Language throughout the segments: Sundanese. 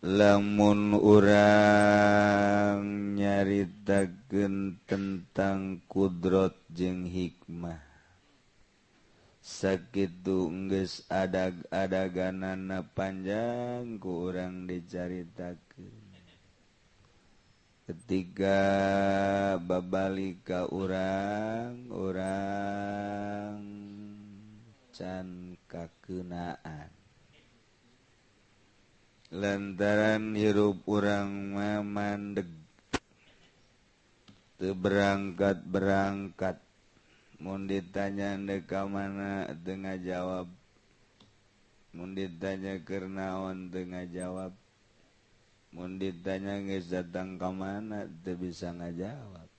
Lamun urang nyaritakeun tentang kudrot jeung hikmah sakitu geus adag-adaganana panjang ku urang dicaritakeun. Ketika babalik ka urang, urang can kakeunaan lantaran hirup urang mah mandeg teu berangkat-berangkat. Mun ditanya ndek ka mana teu ngajawab, mun ditanya keur naon teu ngajawab, mun ditanya geus datang ka mana teu bisa ngajawab.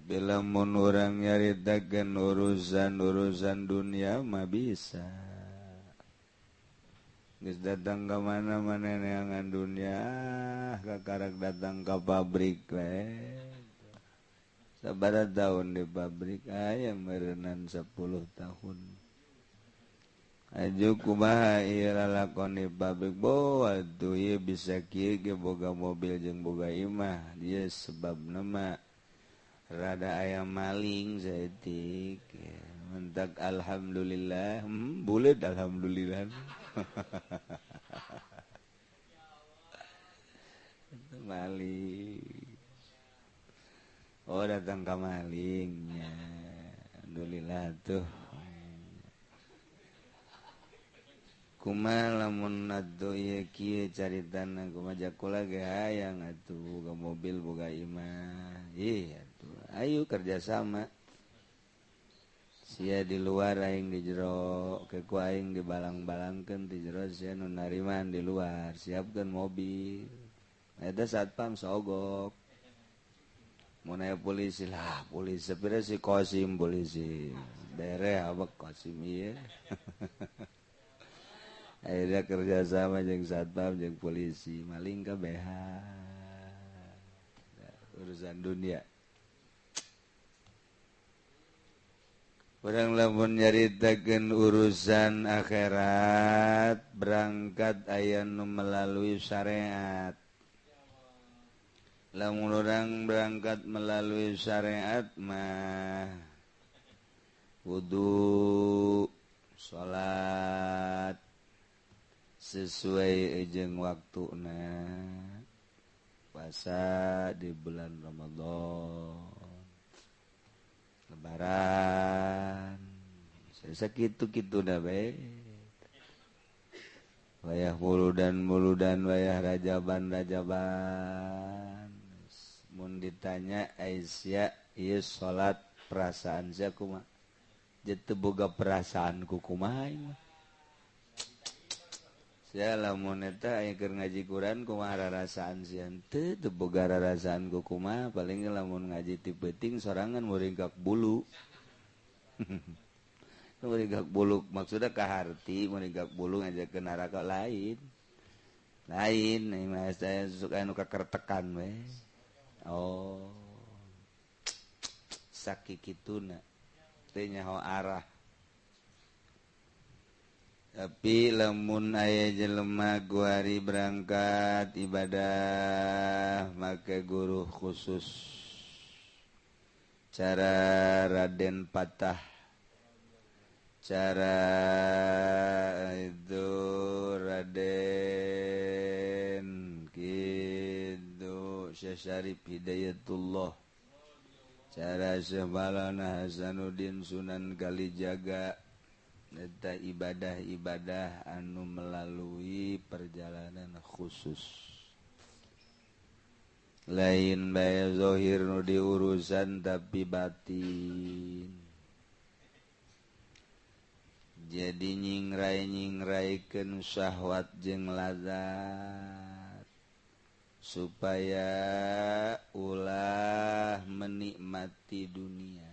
Bila mun urang nyaritakeun urusan-urusan dunia mah bisa. Geus datang ka mana mana neangan dunia, kakarak datang ka pabrik we. Sabaraha tahun di pabrik aya meureunan 10 tahun. Aju kumaha ieu lalakon di pabrik bo atuh ieu bisa kieu ge boga mobil jeung boga imah. Dia sebabna mah rada aya maling saeutik. Mentak alhamdulillah, buleud alhamdulillah. Maling. Oh datang ka malingnya. Alhamdulillah tuh. Kumaha lamun atuh ieu kieu caritana kumaha jakula ge hayang atuh boga mobil boga imah. Ih atuh ayo kerjasama. Sia di luar aing di jero, ke ku aing dibalang-balangkeun di jero sia nu nariman di luar, siapkeun mobil. Eta satpam sogok. Mun aya polisi lah, polisi sapira si Kosim polisi. Bere abek Kosim ieu. Akhirnya kerjasama jeung satpam jeung polisi, maling kabehan. Urusan dunia. Urang lamun nyaritakeun urusan akhirat berangkat aya nu melalui syariat. Lamun urang berangkat melalui syariat mah wudu, salat sesuai jeung waktuna, puasa di bulan Ramadan, lebaran, sakitu-kitu da bae. Wayah muludan-muludan, wayah rajaban-rajaban. Mun ditanya Aisyah ieu salat perasaan sia kumaha? Jeung teu boga perasaan ku kumaha ieu mah. Sia lamun eta aya keur ngaji Quran kumaha rarasaan sia? Teu teu boga rarasaan ku kumaha, paling lamun ngaji ti peuting sorangan muringkak bulu. Muringkak bulu maksudna kaharti muringkak bulu ngajakeun neraka lain. Lain ieu mah saya suka anu kakertekan we. Oh. Sakikituna teu nyaho arah. Tapi lamun aya jelema guari berangkat ibadah make guru khusus cara Raden Patah, cara itu Raden gitu Syekh Syarif Hidayatullah, cara Syekh Maulana Hasanuddin Sunan Kalijaga. Eta ibadah-ibadah anu melalui perjalanan khusus. Lain bae zahir nu diurusan tapi batin. Jadi nyingrai-nyingraikeun syahwat jeung lazat supaya ulah menikmati dunia,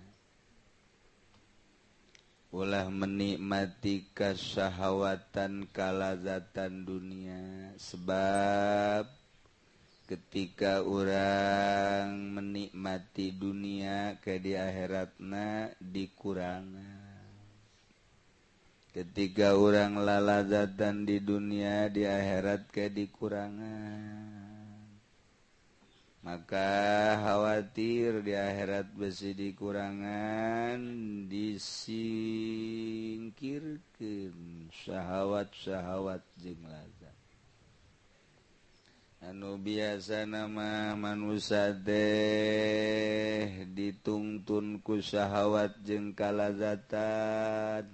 ulah menikmati kasyahwatan kalazatan dunia. Sebab ketika orang menikmati dunia ke di akhiratna dikurangan. Ketika orang lalazatan di dunia, di akhirat ke dikurangan, maka khawatir di akhirat besi dikurangan, disingkirkeun syahwat-syahwat jeung lazat. Anu biasa nama manusia teh ditungtun ku syahwat jeung kalazatan.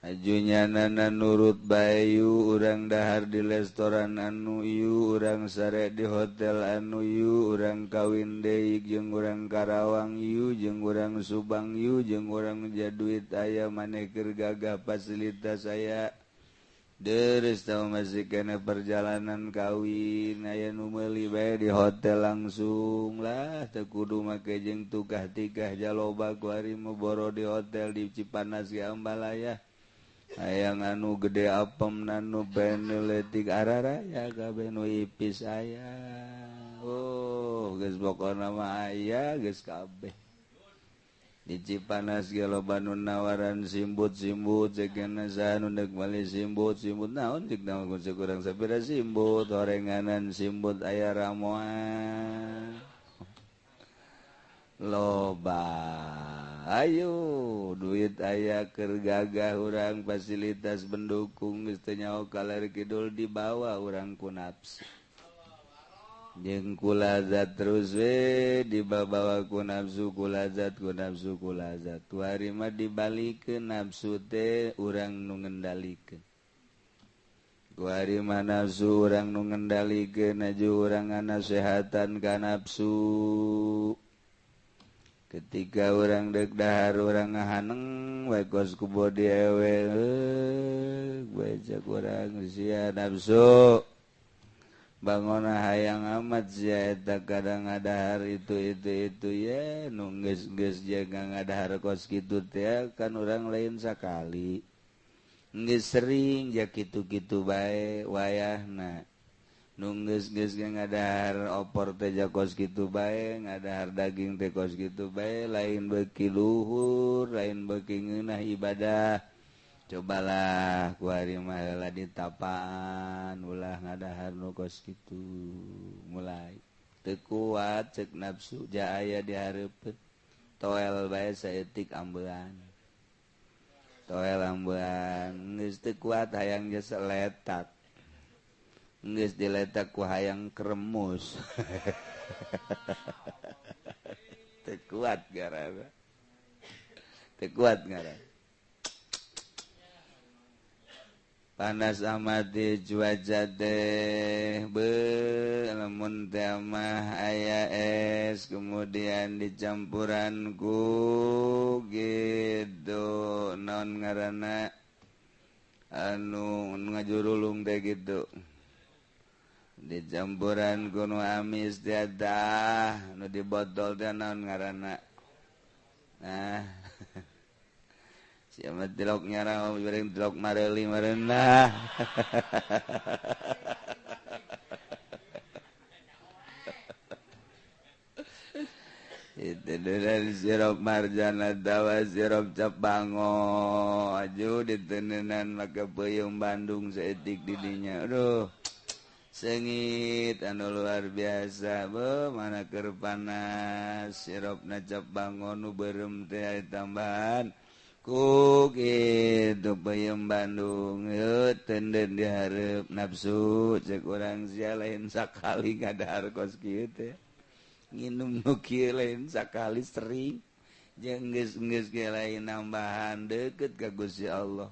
Ajunya nana nurut bayu, urang dahar di restoran anu ieu, urang sare di hotel anu ieu, urang kawin deui jeung urang Karawang ieu, jeung urang Subang ieu, jeung urang jaduit aya maneh keur gagah fasilitas aya. Deres tau masih kena perjalanan kawin aya nu meuli bae di hotel langsung lah teu kudu make jeung tukah tikah jaloba ku ari mah boro di hotel di Cipanas ge Ambalaya. Hayang anu gede apem nanu benu leutik araraya kabeh nu ipis aya. Oh, geus pokona mah aya geus kabeh. Di Cipanas ge loba nu nawaran simbut-simbut ceukna saha nu deuk meuli simbut-simbut naon ceuk naon ceuk urang sapira simbut horenganan simbut aya ramoan. Loba ayo duit aya keur gagah urang fasilitas mendukung geus teu nyaho kaler kidul dibawa urang ku nafsu jeung kulazat terus we dibawa ku nafsu kulazat ku nafsu kulazat tuari mah dibalikeun nafsu teh urang nu ngendalikeun kuari mah nafsu urang nu ngendalikeun aju urang nganasehatan ka nafsu. Ketika orang dek dahar orang ngahaneng wae kos ku bodi ewe bae cek urang sia nafsu bangona hayang amat sia eta kadang ngadahar itu ya nu geus-geus jaga ngadahar kos kitu teh kan urang lain sakali geus sering ja kitu-kitu bae wayahna. Nunggeus-geus ge ngadahar opor teh kos kitu bae, ngadahar daging teh kos kitu bae, lain beuki luhur, lain beuki ngeunah ibadah. Cobalah ku ari mah heula ditapaan, ulah ngadahar nu kos kitu. Mulai teu kuat ceuk nafsu ja aya di hareupeun. Toel bae saeutik ambean. Toel ambean geus teu kuat hayang geus letak. Geus diletak ku hayang kremus. Teu kuat garana. Teu kuat garana. Panas amat di cuaca teh beuh lamun teh mah aya es kemudian dicampuran ku gitu naon ngaranna anu ngajurulung teh gitu. Dicampuran ku nu amis teh tah nu di botol teh naon ngaranna. Nah siapa tilok nyarang bering tilok mareli marenah. Itu dari sirup marjan atawa sirup cap bango aju ditenenan maka peuyeum Bandung saeutik didinya. Aduh sengit anu luar biasa be mana keur panas sirupna cap bango nu beureum teh tambahan ku kitu peuyeum Bandung heuh tenden dihareup nafsu ceuk urang sia lain sakali ngadahar kos kieu teh nginum nu kieu lain sakali sering jeung geus-geus ge lain nambahan deukeut ka Gusti Allah.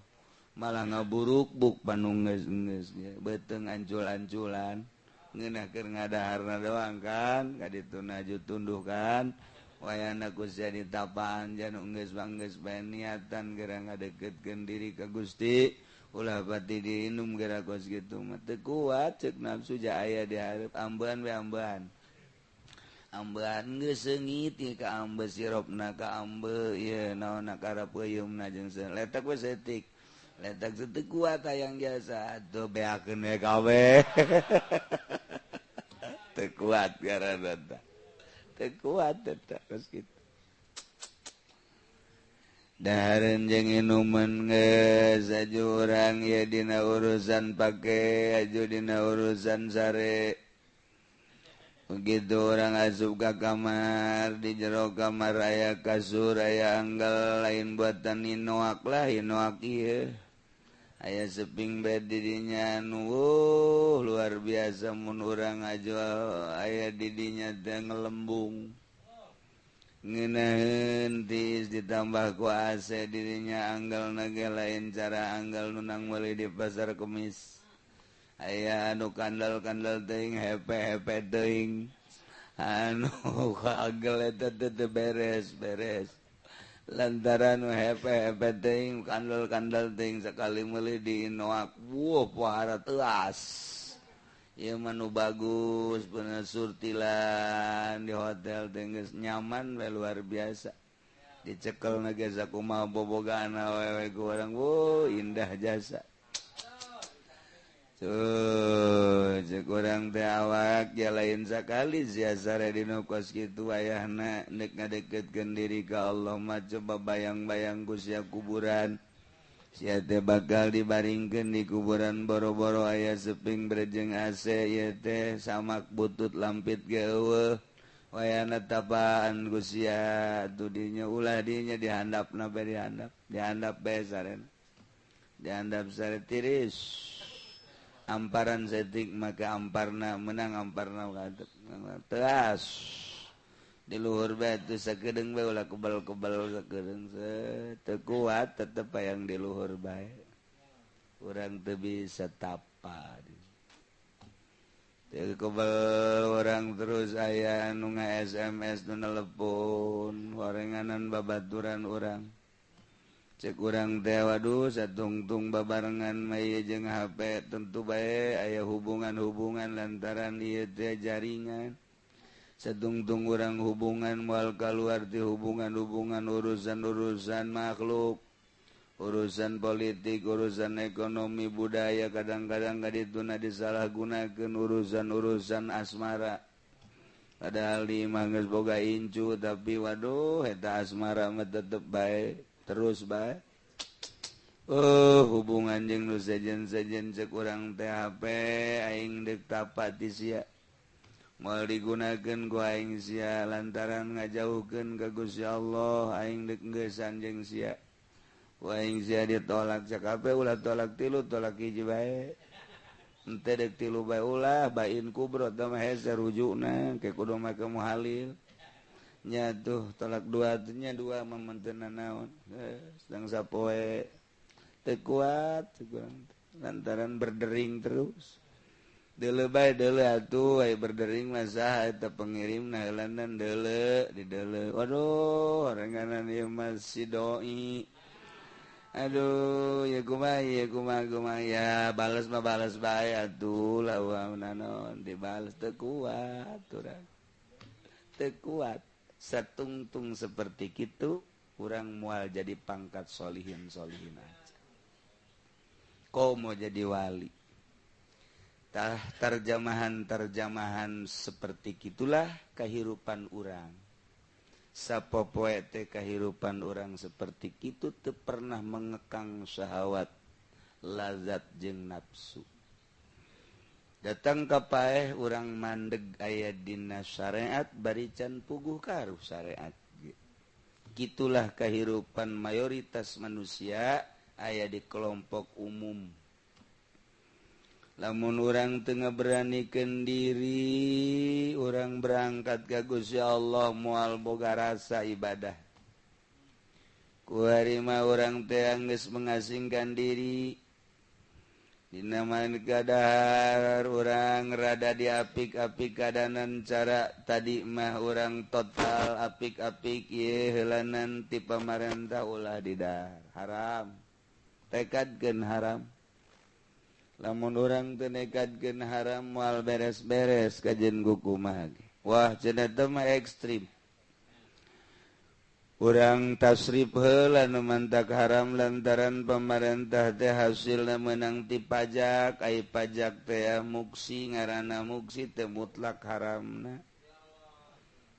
Malah ngaburuk buk panung geus-geus beuteung ancul-anculan ngeunah keur ngadaharna doang kan ka ditu naju tunduh kan wayahna ku sia ditapaan janu geus banggeus bae niatan geura ngadeukeutkeun diri ka Gusti ulah pati diinum geura kos kitu mah teu kuat ceuk nafsu ja aya di hareup ambean we ambean ambean geus seungit ieu ka ambe sirupna ka ambe ieu naonna ka peuyeumna jeung letak we saeutik letak teu kuat hayang jasa atuh beakeun we kabeh. Teu kuat ngaranna teh. Teu kuat eta kos kitu. Dahareun jeung inuman geus aju urang ieu dina urusan pake aju dina urusan sare. Begitu orang asup ka kamar, di jero kamar aya kasur aya anggal lain buatan inoak lah inoak ieu. Aya seping bed di dinya nu luar biasa mun urang aju aya di dinya teh ngelembung. Ngeunaheun tiis ditambah ku AC dirinya anggal nage lain cara anggal nunang meuli di pasar Kemis. Aya anu kandel-kandel teuing hepe-hepe teuing anu agel eta teu beres-beres lantaran hepe-hepe teuing kandel-kandel teuing sakali meuli di inoak wuh pohara teuas. Ieu mah nu bagus bener surtilan di hotel teh geus nyaman we luar biasa. Dicekel na ge sakumaha bobogaan awewe ku urang wuh indah jasa. Tuh cek urang teh awak ya lain sakali sia sare dina kos kitu ayahna nek ngadeketkeun diri ka Allah mah coba bayang-bayang ku sia kuburan. Sia teh bakal dibaringkeun di kuburan boro-boro aya seping berjeng AC ieu teh samak butut lampit ge eueuh wayana tapaan ku sia atuh dinya ulah dinya dihandapna bae dihandap dihandap bae sarena dihandap sare tiris amparan setik maka amparna menang amparna kadep teas di luhur bae teu sakedeung bae ulah kebal-kebal sakedeung teu kuat tetep hayang di luhur bae urang teu bisa tapa teu kebal urang terus aya nu nga-SMS nu nelepon horenganan babaturan urang cek urang teh waduh satungtung babarengan mah ieu jeung HP tentu bae aya hubungan-hubungan lantaran ieu teh jaringan setungtung urang hubungan moal kaluar ti hubungan-hubungan urusan-urusan makhluk urusan politik urusan ekonomi budaya kadang-kadang kadituna disalahgunakeun urusan-urusan asmara padahal di imah geus boga incu tapi waduh eta asmara mah tetep bae terus bae. Oh hubungan jeung nu sejen-sejen cek urang teh HP aing deuk tapa ti sia moal digunakeun ku aing sia lantaran ngajauhkeun ka Gusti Allah aing deuk ngeusan jeung sia ku aing sia ditolak cek HP ulah tolak tilu tolak hiji bae henteu deuk tilu bae ulah bain kubro teh mah hese rujukna ke kudu make muhalil nya tuh tolak dua nya dua mah menteuna naon sedang sapoe teu kuat lantaran berdering terus deuleu bae deuleu atuh aya berdering mah saha eta pengirimna heulanan deuleu di deuleu waduh horenganan ieu mah si doi aduh ya kumaha ya kumaha kumaha ya bales mah bales bae atuh lah naon dibales teu kuat urang teu kuat satungtung seperti kitu urang moal jadi pangkat solihin solihin aja kau mau jadi wali. Tah terjemahan-terjemahan seperti gitulah kehidupan urang. Sapopoe teh kehidupan urang seperti kitu teu pernah mengekang syahwat, lazat jeung nafsu. Datang ka paeh urang mandeg aya dina syariat bari can puguh karuh syariat. Gitulah kehidupan mayoritas manusia aya di kelompok umum. Lamun urang teu ngaberanikeun diri, urang berangkat ka Gusti Allah moal boga rasa ibadah. Ku ari mah urang teh geus mengasingkan diri. Dina kadahar urang rada diapik-apik kadanan cara tadi mah urang total apik-apik ieu heulanan ti pamarentah ulah didahar haram. Tekadkeun haram. Lamun urang teu nekadkeun haram moal beres-beres kajen kumaha ge. Wah cenah teh mah ekstrim. Urang tasrif heula nu mantak haram lantaran pamarentah teh hasilna meunang ti pajak, ai pajak teh muksi ngaranna muksi teh mutlak haramna.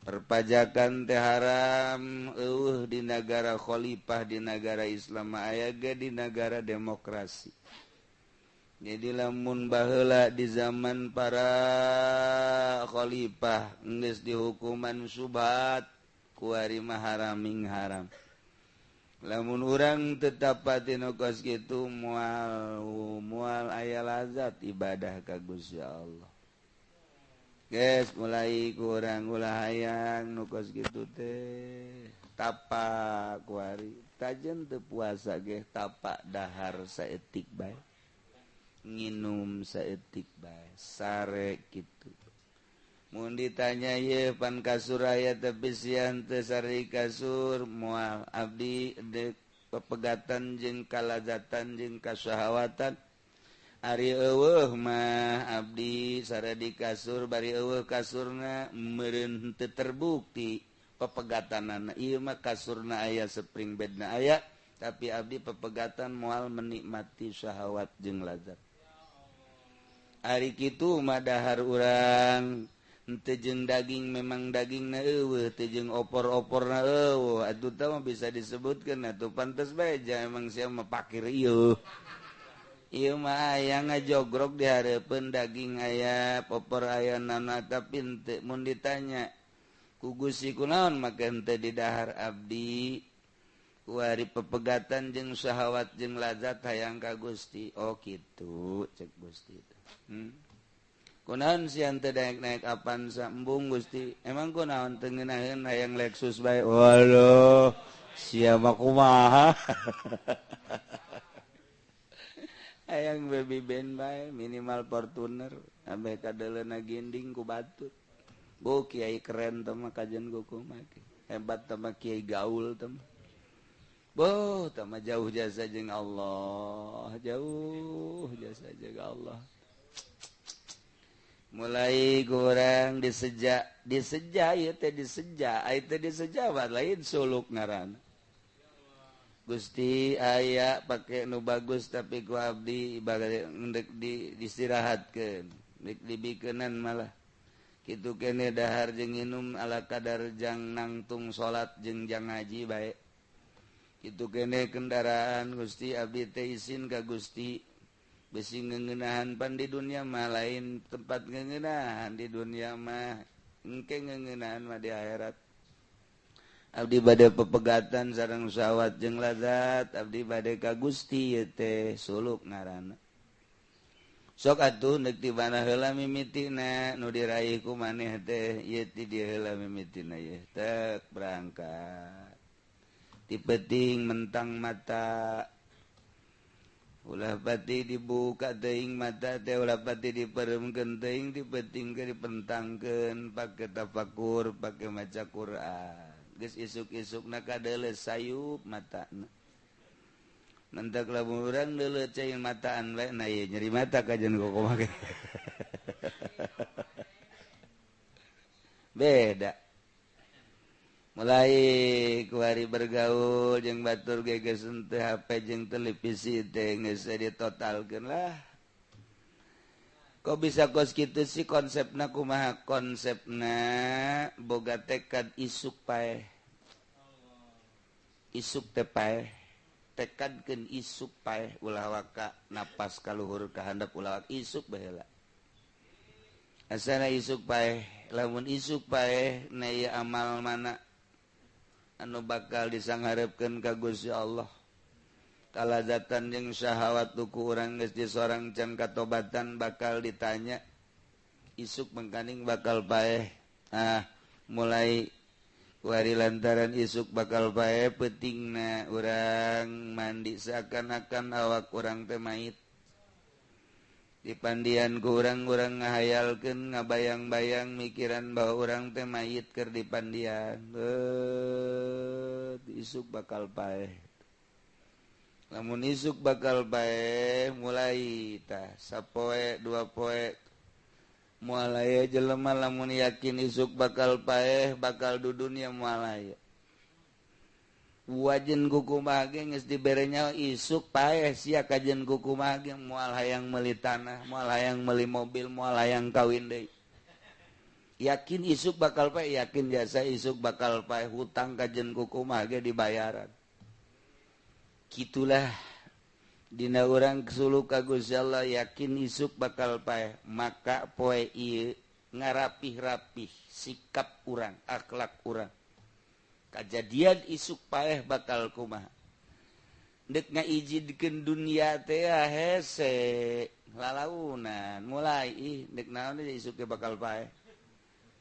Perpajakan teh haram eueuh di nagara khalifah, di nagara Islam aya ge di nagara demokrasi. Jadi lamun baheula di zaman para khalifah geus dihukuman subhat kuari mah haraming haram. Lamun urang tetap pati nu kos kitu moal moal aya lazat ibadah ka Gusti Allah. Guys, mulai kurang ulah hayang nu kos kitu teh tapa kuari tajen teu puasa ge tapa dahar saeutik bae, nginum saeutik bae, sare kitu. Mun ditanya ye pan kasur aya tapi sian teu sare kasur moal abdi deuk pepegatan jeung kalazatan jeung kasyahawatan. Ari eueuh mah abdi sare di kasur bari eueuh kasurna meureun teu terbukti pepegatanana. Ieu mah kasurna aya spring bedna aya tapi abdi pepegatan moal menikmati syahwat jeung lazat. Ari kitu mah dahar urang henteu jeung daging memang dagingna eueuh, teu jeung opor-oporna eueuh. Atuh tah mah bisa disebutkeun atuh pantes bae ja emang sia mah pakir ieu. Ieu mah aya ngajogrok di hareupeun daging aya, popor aya nana tapi henteu mun ditanya ku Gusti kunaon make henteu di dahar abdi kuari pepegatan jeung syahwat jeung lazat hayang ka Gusti. Oh kitu cek Gusti. Kunaon sia teu naik-naik Avanza embung Gusti. Emang kunaon teu ngeunaheun hayang Lexus bae. Waduh, sia mah kumaha. Hayang baby band bae minimal Fortuner ameh kadeleuna ginding ku batur. Bu kiai keren teh mah kajen kumaha. Hebat teh mah kiai gaul teh mah. Boh, teh mah jauh jasa jeung Allah, jauh jasa jeung Allah. Mulai kurang diseja, diseja ieu teh diseja, ai teh diseja lain suluk ngaranna. Gusti aya pake nu bagus tapi ku abdi ibarat endek di istirahatkeun, dek dibikeunan malah. Kitu kene dahar jeung nginum ala kadar jang nangtung salat jeung jang ngaji bae. Kitu kene kendaraan Gusti abdi teh isin ka Gusti. Besi ngeuneunahan pan di dunia mah lain tempat ngeuneunahan di dunia mah engke ngeuneunahan mah di akhirat. Abdi bade pepegatan sareng syahwat jeung lazat abdi bade ka Gusti ieu teh suluk ngaranna. Sok atuh neuk di mana heula mimitina nu diraih ku maneh teh ieu ti dieu heula mimitina ieu tek berangkat. Ti peuting mentang mata ulah pati dibuka teuing mata teh ulah pati dipereumkeun teuing ti peuting ge dipentangkeun pake tafakur pake maca Quran. Geus isuk-isukna kadeuleu sayup matana. Mentak lamun urang deuleu cai mataan bae na ieu nyeri mata kajen kumaha ge. Beda. Mulai kuari bergaul jeung batur ge geus henteu HP jeung televisi teh geus ditotalkeun lah. Kok bisa kos kitu sih konsepna kumaha? Konsepna boga tekad isuk paeh. Isuk teh paeh. Tekadkeun isuk paeh ulah waka napas kaluhur ka handap ulah waka isuk baheula. Asana isuk paeh, lamun isuk paeh na ieu amal mana anu bakal disangharepkeun ka Gusti Allah. Kalazatan jeung syahwat ku urang geus disorang can katobatan bakal ditanya isuk mengkaning bakal paeh. Ah, mulai wari lantaran isuk bakal paeh peutingna urang mandi seakan-akan awak urang teh mait. Dipandian ku urang-urang ngahayalkeun ngabayang-bayang mikiran bahwa urang teh mayit keur dipandian. Isuk bakal paeh. Lamun isuk bakal bae mulai tah sapoe dua poe moal aya jelema lamun yakin isuk bakal paeh bakal du dunia moal aya. Wajen kukumaha ge geus dibere nyawa isuk paeh sia kajen kukumaha ge moal hayang meuli tanah, moal hayang meuli mobil, moal hayang kawin deui. Yakin isuk bakal paeh, yakin jasa isuk bakal paeh, hutang kajen kukumaha ge dibayaran. Kitulah dina urang suluk ka Gusti Allah, yakin isuk bakal paeh, maka poe ieu ngarapih-rapih sikap urang, akhlak urang. Kajadian isuk paeh bakal kumaha. Dek ngaijidkeun dunia teh hese lalaunan mulai ih dek naon isuk ge bakal paeh.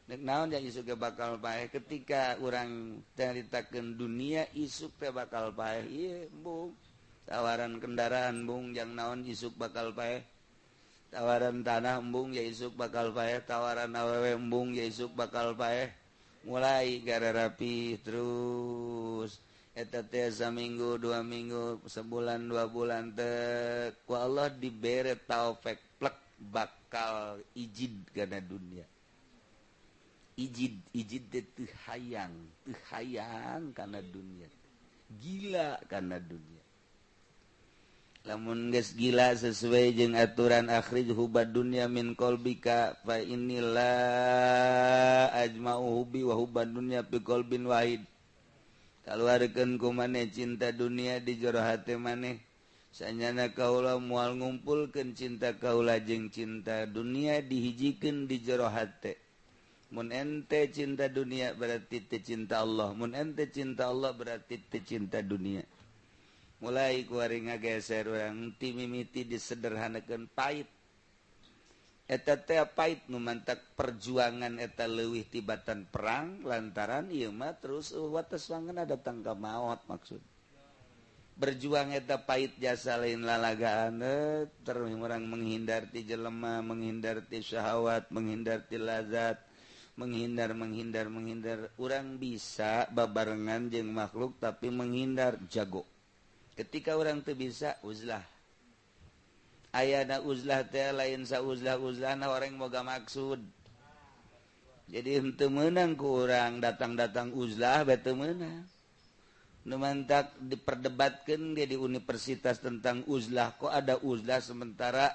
Dek naon ya isuk ge bakal paeh. Ketika urang caritakeun dunia isuk teh bakal paeh, ieu bung tawaran kendaraan bung jang naon isuk bakal paeh, tawaran tanah embung ya isuk bakal paeh, tawaran awewe embung ya isuk bakal paeh. Mulai gara rapi terus eta teh saminggu, 2 minggu, sebulan, 2 bulan teh ku Allah dibere taufik plek bakal ijid kana dunia. Ijid ijid teh teu hayang kana dunia, gila kana dunia. Lamun geus gila sesuai jeung aturan akhrij hubad dunya min qalbika fa innila ajma'u hubbi wa hubad dunya fi qalbin wahid. Kaluarkeun ku maneh cinta dunia di jero hate maneh. Sanyana kaula moal ngumpulkeun cinta kaula jeung cinta dunia dihijikeun di jero hate. Mun ente cinta dunia berarti teu cinta Allah, mun ente cinta Allah berarti teu cinta dunia. Mulai kuari ngageser urang ti mimiti disederhanakeun pait. Eta teh pait nu mantak perjuangan eta leuwih tibatan perang lantaran ieu mah terus wates wangeuna datang ka maot maksud. Berjuang eta pait jasa lain lalagaan terus urang menghindar ti jelema, menghindar ti syahwat, menghindar ti lazat, menghindar menghindar menghindar. Urang bisa babarengan jeung makhluk tapi menghindar jago. Ketika orang teu bisa uzlah. Ayana uzlah teh lain sauzlah-uzlahna orang moga maksud. Jadi henteu meunang ku urang datang-datang uzlah bae teu meunang. Nu mantak diperdebatkeun dia di universitas tentang uzlah, kok ada uzlah sementara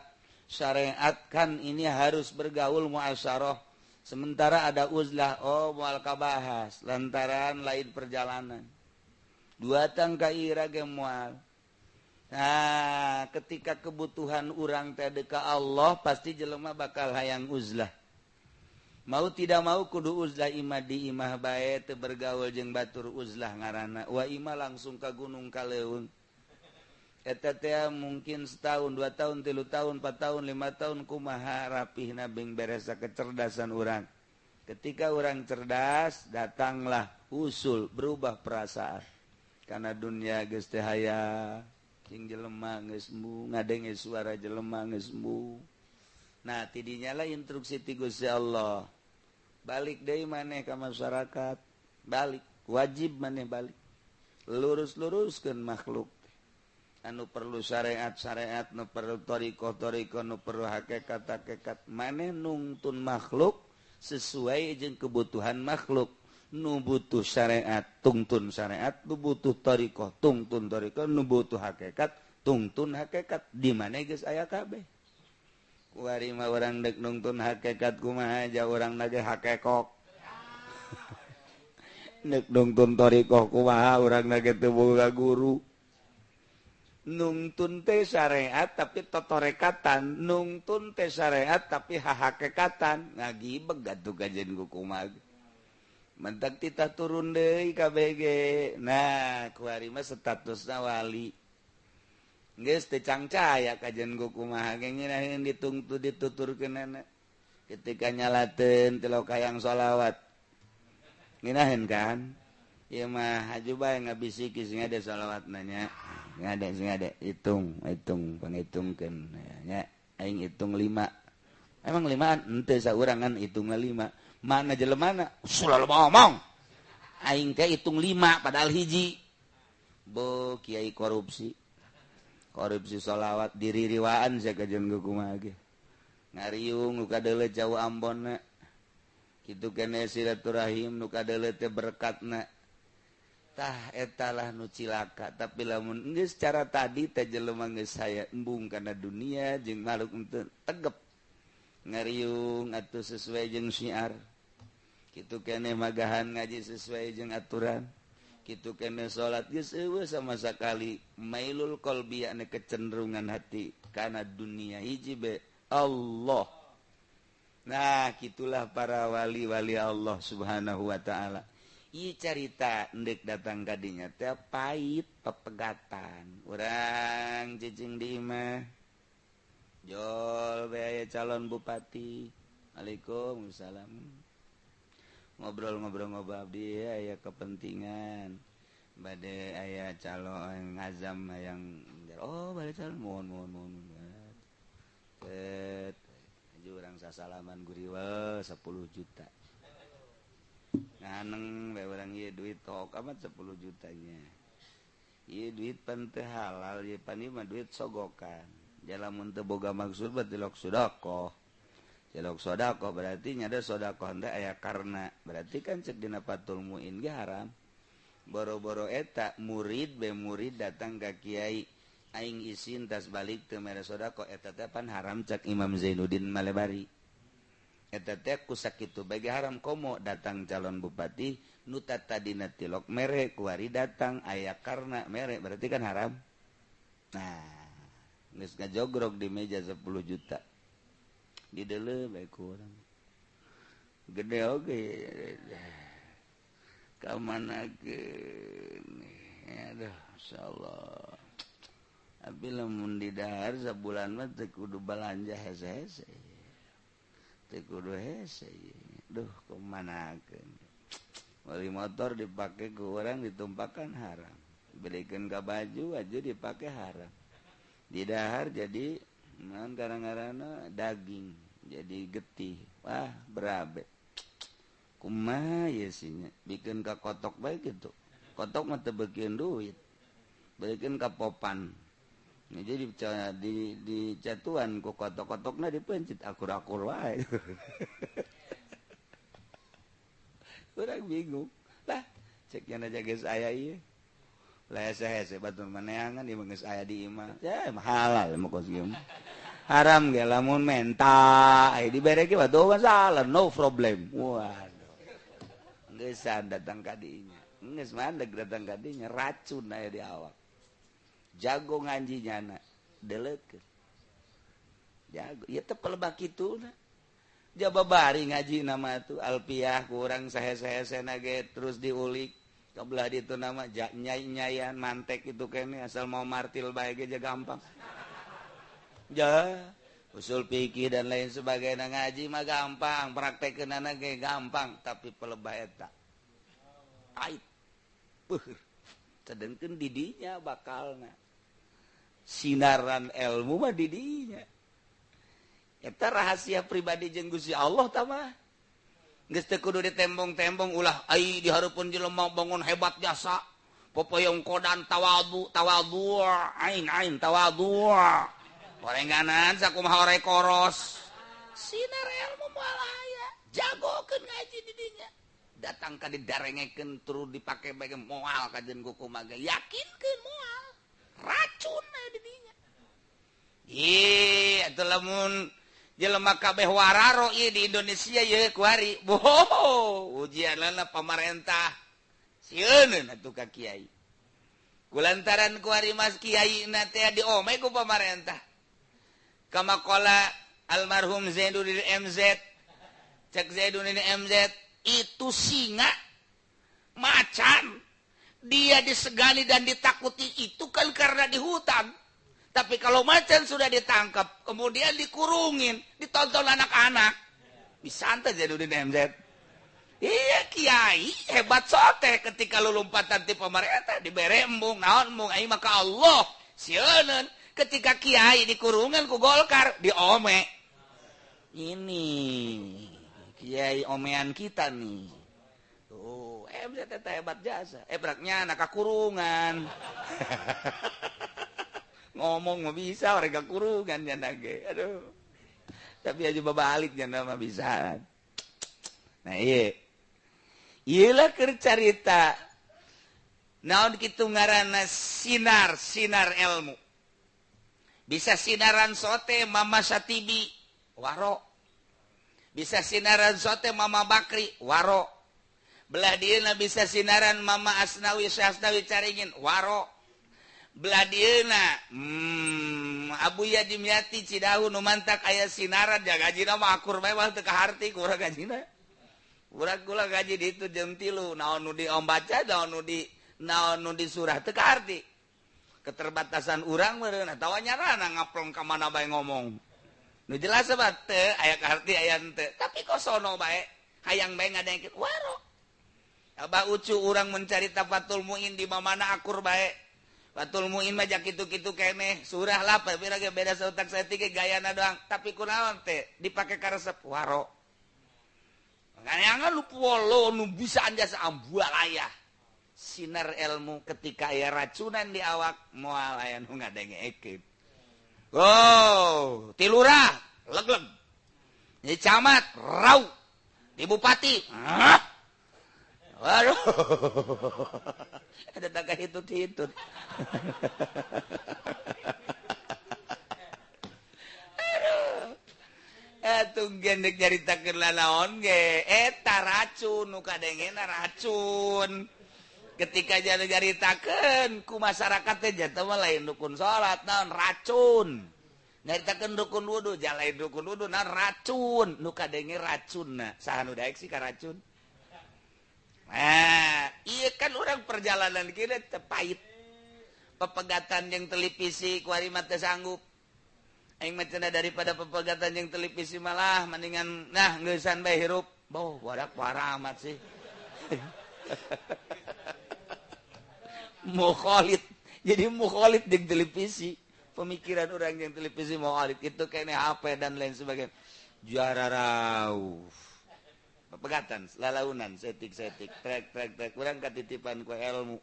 syariat kan ini harus bergaul muasyarah. Sementara ada uzlah, oh moal kabahas lantaran lain perjalanan. Dua tangka ira ge moal. Nah, ketika kebutuhan urang teh ka Allah pasti jelema bakal hayang uzlah. Mau tidak mau kudu uzlah imah di imah bae teu bergaul jeung batur uzlah ngaranna. Wa imah langsung ka gunung ka leuweung. Eta teh mungkin setahun, 2 tahun, 3 tahun, 4 tahun, 5 tahun kumaha rapihna bing beresa kecerdasan urang. Ketika urang cerdas, datanglah usul berubah perasaan. Karena dunia geus teh hayang jeung jelema geus embung, ngadenge suara jelema geus embung. Nah, tidinya lah instruksi ti Gusti Allah. Balik deui maneh ka masyarakat, balik, wajib maneh balik. Lurus-luruskeun makhluk. Anu perlu syariat-syariat, nu perlu thariqah-thariqah, nu perlu hakikat-hakikat. Maneh nungtun makhluk sesuai jeung kebutuhan makhluk. Nu butuh syariat tungtun syariat, nu butuh thariqah tungtun thariqah, nu butuh hakikat tungtun hakikat. Di mana geus aya kabeh. Kuari mah urang deuk nungtun hakikat kumaha aja urang nage hakekok. Deuk nungtun thariqah kumaha urang nage teu boga guru. Nungtun teh syariat tapi totorekatan, nungtun teh syariat tapi hahakekatan. Ngagibeg atuh kajen ku kumaha. Mentak titah turun deui KBG. Nah, kuari mah statusna wali. Geus teu cangcaya kajen ku kumaha ge ngeunaheun ditungtu dituturkeunana. Ketika nyalateun tilok hayang sholawat. Ngeunaheun kan? Ieu mah haju bae ngabisiki sing ade sholawatna nya. Ngade sing ade hitung, hitung pangitungkeun nya. Aing hitung 5. Emang 5an? Henteu saurangan hitungna 5. Mana jelemana? Selalu ngomong. Aing teh hitung 5 padahal hiji. Bo kiai korupsi. Korupsi sholawat diririwaan sia kajen kumaha ge. Ngariung nu kadeuleu jauh Ambonna. Kitu keneh silaturahim nu kadeuleu teh berkatna. Tah etalah nu cilaka, tapi lamun geus cara tadi teh jelema geus saya embung kana dunia jeung makhluk henteu tegep. Ngariung atuh sesuai jeung syiar. Kitu keneh magahan ngaji sesuai jeung aturan. Kitu keneh salat geus eueuh sama sakali mailul qalbi ane kecenderungan hati kana dunia hiji be Allah. Nah, gitulah para wali-wali Allah Subhanahu wa taala. Ieu carita endek datang ka dinya teh pait pepegatan. Urang cicing di imah. Jol be aya calon bupati. Waalaikumsalam. Ngobrol-ngobrol-ngobrol abdi aya kepentingan. Bade aya calon ngazam yang oh bade calon mohon mohon mohon. Tet urang sasalaman guriwel 10 juta. Nganeng bae urang ieu duit tok amat 10 jutanya. Ieu duit pan teu halal, ieu pan ieu mah duit sogokan. Lamun teu boga maksud berarti lok sedekah. Celok sedekah berarti nyada sedekah teh aya karena. Berarti kan cek dina Fathul Muin ge haram. Boro-boro eta murid be murid datang ka kiai aing isin tas balik teu mere sedekah eta teh pan haram cek Imam Zainuddin Malebari. Eta teh ku sakitu bagi haram komo datang calon bupati nu tadina tilok mere kuari datang aya karna mere berarti kan haram. Nah, geus ngajogrok di meja 10 juta. Dideuleu bae ku urang. Gede oge. Ka manakeun. Aduh, insyaallah. Abi lamun di dahar sabulan mah teu kudu balanja hese-hese. Teu kudu hese. Duh, kumanakeun. Meuli motor dipake ku urang ditumpakan haram. Belikeun ka baju baju dipake haram. Di dahar jadi naon garang-garana daging, jadi getih. Wah, berabe. Kumaha ieu sinya? Bikeun ka kotok bae kitu. Kotok mah teu beukeun duit. Beukeun ka popan. Nah, jadi di catuan ku kotok-kotokna dipencit akur-akur wae. Urang bingung. Lah, cek nya aja geus aya ieu. Lah hese-hese batur maneangan ieu geus aya di imah. Ya halal mah kos ieu. Haram ge lamun menta, aya dibere ge batur masalah, no problem. Waduh. Geus datang ka dinya. Geus mandeg datang ka dinya racun aya di awak. Jago ngaji nyana deleukeun jago ieu teh pelebah kituna jaba bari ngaji nama tuh alpiah kurang sahe-sahesena ge terus diulik kabelah ditu nama nyai-nyayan mantek itu kene asal mau martil bae ge gampang ja usul fikih dan lain sebagainya ngaji mah gampang praktekeunana ge gampang tapi pelebah eta pait beuh sedengkeun didinya bakalna sinaran ilmu mah didinya. Eta rahasia pribadi jeung Gusti Allah tah mah. Geus teu kudu ditembong-tembong ulah ai di hareupeun jelema bangun hebat jasa. Popoyong kodan tawadu tawadu ain ain tawadu. Gorenganan sakumaha ore koros. Sinar ilmu moal aya. Jagokeun ngaji didinya. Datang ka didarengekeun turu dipake bae moal kajeun kumaha ge yakinkeun moal. Racun aya di dinya. Ih, atuh lamun jelema kabeh wararo ieu di Indonesia ieu kuari. Boho, ujianna pamarentah. Sieun atuh ka kiai. Kulantaran kuari mas kiai na teh diome ku pamarentah. Kama qala almarhum Zainuddin MZ. Cek Zainuddin MZ, itu singa macan. Dia disegani dan ditakuti itu kan karena di hutan. Tapi kalau macan sudah ditangkap, kemudian dikurungin, ditonton anak-anak. Bisa ante Zainuddin MZ. Iya kiai hebat sote ketika lu lompatan ti pamarentah dibere embung naon embung ai maka Allah sieuneun ketika kiai dikurungan ku Golkar diome. Ini kiai omean kita nih. Tuh, MZ teh hebat jasa. Ebraknya anak kakurungan. Ngomong mah bisa orang kakurungan nya ge. Aduh. Tapi aja babalik nya mah bisa. Nah, ieu. Ieu lah keur carita. Naon kitu ngaranna sinar, sinar ilmu. Bisa sinaran sote Mama Satibi waro. Bisa sinaran sote Mama Bakri waro. Belah dieuna bisa sinaran Mama Asnawi Syasnawi Caringin waro. Belah dieuna Abuya Dimyati Cidahu nu mantak aya sinaran ja gajina mah akur bae mah teu kaharti ku urang gajina. Urang kula gaji di itu jam 3 naon nu diombaca naon nu di naon nu disurah teu kaharti. Keterbatasan urang meureun atawa nyarana ngaplong ka mana bae ngomong. Nu jelas mah teu aya kaharti aya henteu, tapi kosono bae hayang bae ngadengkeun waro. Abah Ucu urang mencari Fathul Muin di mana akur bae. Fathul Muin mah jak kitu-kitu keneh surah lah pira ge beda sautak saeutik ge gayana doang, tapi kunaon teh dipake karesep waro. Makanya lu polo nu bisa anjasa ambualaya. Sinar ilmu ketika aya racunan di awak moal aya nu ngadengekeun. Oh, ti lurah leg-leg. Di camat rau, di bupati. Ah. Waduh. Ada tangga hitut-hitut. Aduh. Atuh gendek nyaritakeun lalaon ge eta racun nu kadengena racun. Ketika jadi nyaritakeun ku masyarakat teh jatuh mah lain dukun salat naon racun. Nyaritakeun dukun wudu ja lain dukun wudu naon racun. Nu kadenge racunna. Saha nu daek sih ka racun? Nah, iya kan orang perjalanan kita tepait. Pepegatan yang televisi kuari mah teu sanggup. Aing mah cenah daripada pepegatan yang televisi malah mendingan nah ngeusan bae hirup. Boh, wadak parah amat sih. Mukhalid. Jadi mukhalid jeung televisi. Pemikiran orang yang televisi mukhalid itu kayaknya HP dan lain sebagainya. Jararau. Pepegatan, lalaunan, setik-setik, trek-trek-trek, urang katitipan ku ilmu.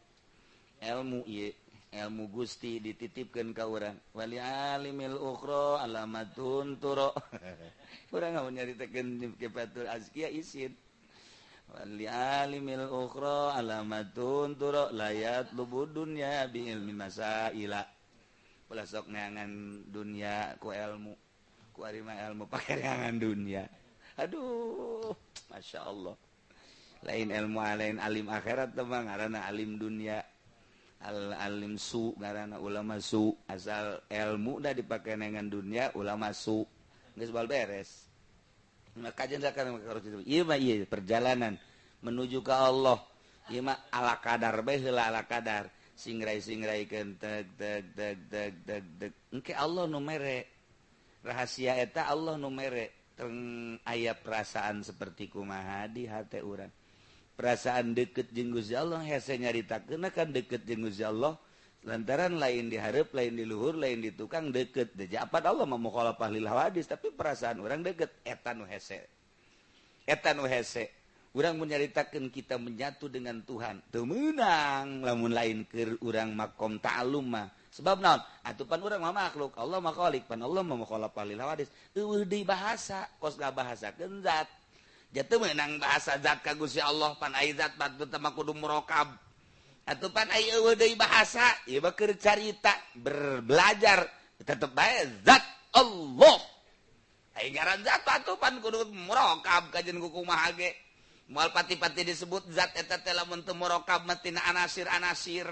Ilmu ieu, ilmu Gusti dititipkeun ka urang. Wali alimil ukhra alamatun turo. Urang mau nyaritakeun kifatul azkiya isin. Wali alimil ukhra alamatun turo layat lubu dunya bi ilmi masaila. Ulah sok neangan dunya ku ilmu. Ku ari mah ilmu pake neangan dunya. Aduh, Masya Allah. Lain ilmu lain alim akhirat mah ngaranna alim dunia. Al alim su ngaranna ulama su. Asal ilmu dah dipake dengan dunia ulama su. Geus bal beres. Maka kajian zakat harus itu. Ieu mah ieu perjalanan menuju ke Allah. Ieu mah ala kadar bae heula ala kadar. Singrai-singraikeun teg teg teg teg teg teg. Engke Allah nu mere. Rahasia eta Allah nu mere. Teng aya perasaan seperti kumaha di hate urang. Perasaan deket jeung Gusti Allah hese nyaritakeun kan deket jeung Gusti Allah lantaran lain di hareup, lain di luhur, lain di tukang deket. Deja apan Allah mah mukhalafah lil hawadis tapi perasaan urang deket eta nu hese. Eta nu hese. Urang mun nyaritakeun kita menyatu dengan Tuhan, teu meunang lamun lain keur urang makom ta'allum mah. Sebab naon? Atuh pan urang mah makhluk, Allah mah khalik, pan Allah mah mukhalafah lil hawadis. Eueuh deui bahasa, kos ngabahasakeun zat. Jatuh meunang bahasa zat ka Gusti Allah, pan ai zat batu teh mah kudu murokab. Atuh pan ai eueuh deui bahasa, ieu mah keur carita, berbelajar tetep bae zat Allah. Ai ngaran zat atuh pan kudu murokab kajeun ku kumaha ge. Moal pati-pati disebut zat eta teh lamun teu murokab mah tina anasir-anasir.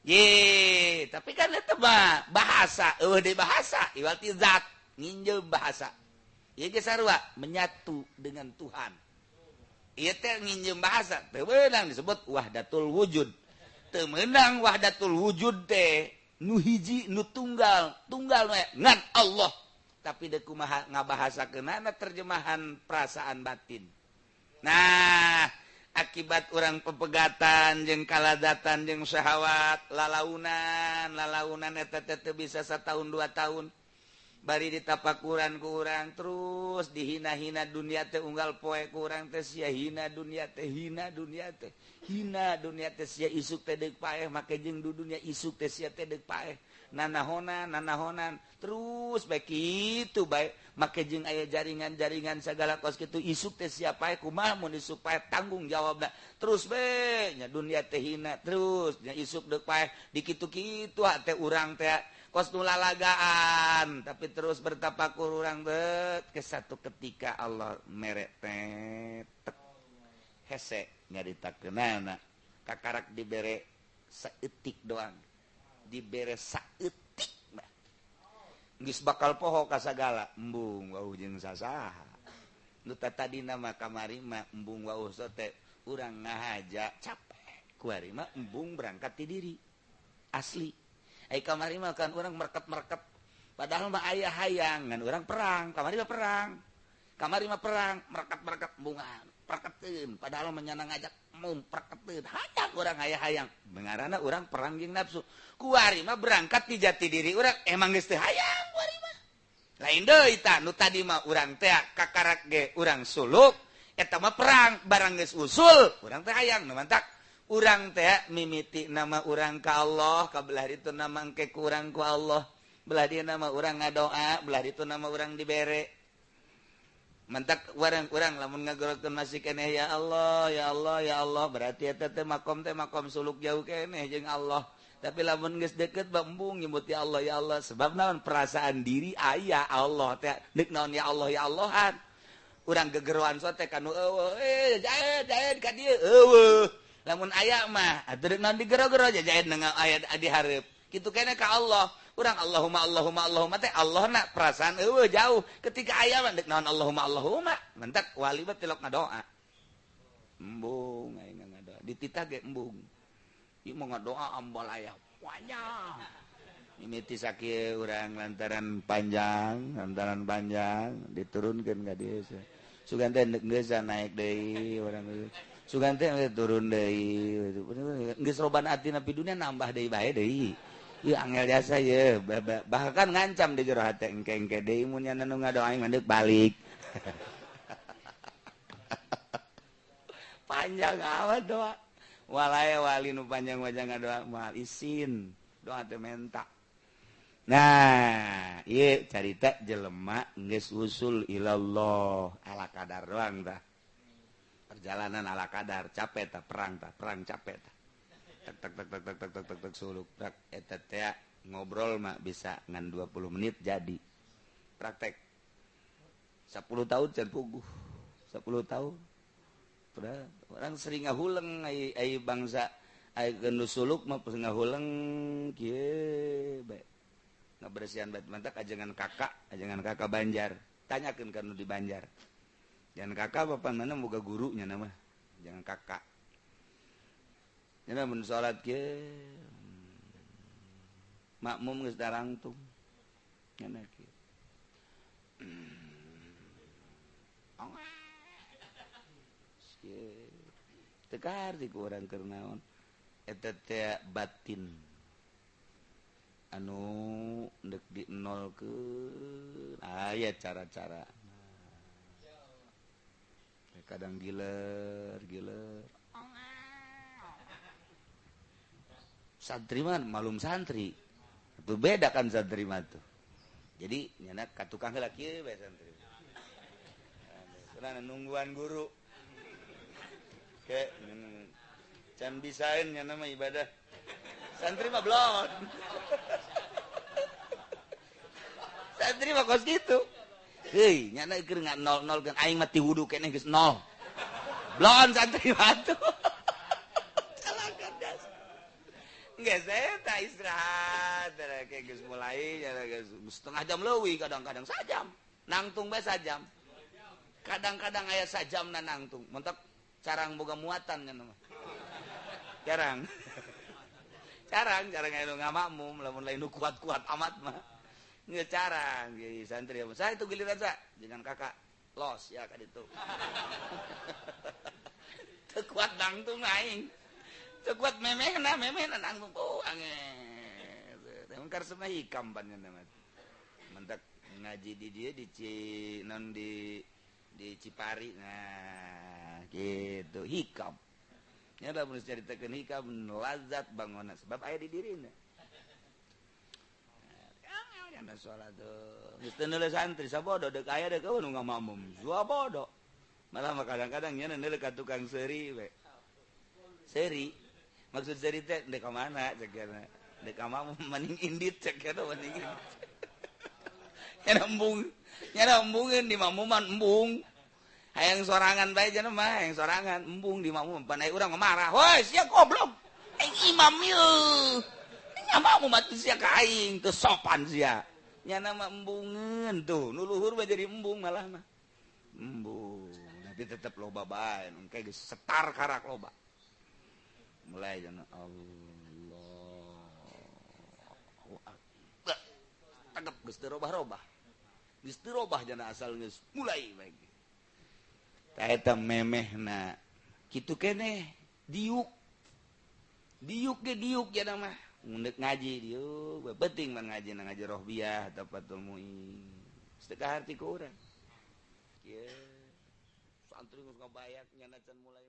Ye, tapi kan eta mah bahasa, eueuh deui bahasa, iwal ti zat, nginjeum bahasa. Ieu ge sarua menyatu dengan Tuhan. Ieu teh nginjeum bahasa, teu meunang disebut wahdatul wujud. Teu meunang wahdatul wujud teh nu hiji nu tunggal, tunggal we ngan Allah. Tapi deuk kumaha ngabahasakeunana terjemahan perasaan batin. Nah, akibat orang pepegatan jeung kaladatan jeung syahwat lalaunan lalaunan eta teh teu bisa satahun dua tahun bari ditapakuran ku urang terus dihina-hina dunia teh unggal poe ku urang teh sia hina dunia teh hina dunia teh hina dunia teh sia isuk teh deuk paeh make jeung du dunia isuk teh sia teh deuk paeh nanahonan nanahonan terus bae kitu bae make jeung aya jaringan-jaringan sagala kos kitu isuk teh sia paeh kumaha mun isuk paeh tanggung jawabna terus bae nya dunia teh hina terus nya isuk deuk paeh dikitu-kitu teh urang teh Kos nu lalagaan tapi terus bertapakur urang bet ke satu ketika Allah mere tek hese nyaritakeunana kakarak dibere saeutik doang dibere saeutik mah geus bakal poho ka sagala embung wau jeung sasaha nu tadina mah kamari mah embung wau sote urang ngahaja capek kuari mah embung berangkat ti diri asli. Ai kamari mah kan urang merket-merket padahal mah aya hayang ngan urang perang kamari mah perang kamari mah perang merket-merket embungan perketeun padahal mah nyana ngajak mum perketeun hayang urang aya hayang bengarana urang perang jeung nafsu kuari mah berangkat ti jati diri urang emang geus teu hayang kuari mah lain deui tah nu tadi mah urang teh kakarak ge urang suluk eta mah perang barang geus usul urang teh hayang nu mantak urang teh mimiti nama urang ka Allah kabelah ditu nama engke ku urang ku Allah belah dieu nama urang ngadoa belah ditu nama urang dibere mantak urang lamun ngagorokeun masih keneh ya Allah ya Allah ya Allah berarti eta teh makom suluk jauh keneh jeung Allah tapi lamun geus deukeut embung nyebut ya Allah ya Allah sebab naon perasaan diri aya Allah teh deuk naon ya Allah ya Allahan urang gegeroan sote kanu eueuh jaed jaed ka dieu eueuh lamun aya mah atuh deuk naon digero-gero jajaid nang aya di hareup kitu keneh ka Allah urang Allahumma Allahumma Allahumma teh Allahna perasaan eueuh jauh ketika aya mah deuk naon Allahumma Allahumma mentak wali mah tilok ngadoa embung aing ngadoa dititah ge embung ieu mah ngadoa ambal aya panjang mimiti sakieu urang lantaran panjang diturunkeun ka dieu sugan teh geus naik deui urang sugan teh turun deui geus roban atina pi dunya nambah deui bae deui ieu angel jasa ye bahkan ngancam di jero hate engke-engke deui mun nya nu ngadoa aing mah balik panjang amat doa walaya wali nu panjang wajah ngadoa moal isin doa teh menta. Nah ieu carita jelema geus usul ilallah ala kadar doang tah perjalanan ala kadar capek tah perang capek tah tek tek tek tek tek tek tek tek suluk prak eta teh ngobrol mah bisa ngan 20 menit jadi praktek 10 tahun can puguh 10 tahun orang sering ngahuleng ai bangsa ai nu suluk mah ngahuleng kieu bae ngabersihan bait mantak ajengan kakak Banjar tanyakeun ka nu di Banjar jangan kakak bapak mana boga gurunya nama jangan kakak nya mun salat kieu makmum geus darangtung nya kieu tekar di ku urang keur naon eta teh batin anu deuk di nolkeun aya cara-cara kadang giler santri mah malum santri itu beda kan santri mah tuh jadi nyana ka tukang heula kieu bae santri karena nungguan guru ke can bisaeun nyana mah ibadah santri mah belum santri mah kos kitu heuy nyana keur nol-nol kan aing mah ti wudu keneh geus nol blon santri mah tuh calakan das geus eta istirahat kayak geus mulai nyana geus setengah jam leuwih kadang-kadang sajam nangtung bae sajam kadang-kadang aya sajamna nangtung mentak carang boga muatan nya mah carang carang aya nu ngamakmum lamun lain nu kuat-kuat amat mah nggak carang jadi santri saya itu giliran saya jangan kakak los ya ka ditu teu kuat nangtung aing teu kuat memehna nangtung oh ange teh mungkar semah hikam pan nya mah mentak ngaji di dieu di non di Cipari nah gitu hikam nya lamun caritakeun hikam lazat bangunna sebab aya di dirina nya salat tuh geus teu neuleuh santri sabodo deuk aya deuk eueuh nu ngamakmum sabodo malah mah kadang-kadang nya neuleuh ka tukang seuri we seuri maksud seuri teh deuk ka mana cek Dek makmum mending indit cek eta mending indit. Nya embung, nya embungeun di makmuman embung. Hayang sorangan bae cenah mah, hayang sorangan embung di makmum. Pan aya urang marah, "Woi, sia goblok. Aing imam ieu. Nya makmum atuh sia ka aing, teu sopan sia." Nya mah embungeun tuh, nu luhur mah jadi embung malah mah. Embung, tapi tetep loba bae, engke geus setar karak loba. Mulai cenah Allahu Akbar. Tegep geus teu robah-robah. Geus teu robah jana asal geus mulai bae. Tah eta memehna kitu keneh diuk. Diuk ge diuk jana mah. Mun ngaji diuk, penting mah ngaji na ngaji rohbiyah atau Fathul Muin. Geus teu kaharti ku urang. Kieu santri geus ngabayak nyana can mulai.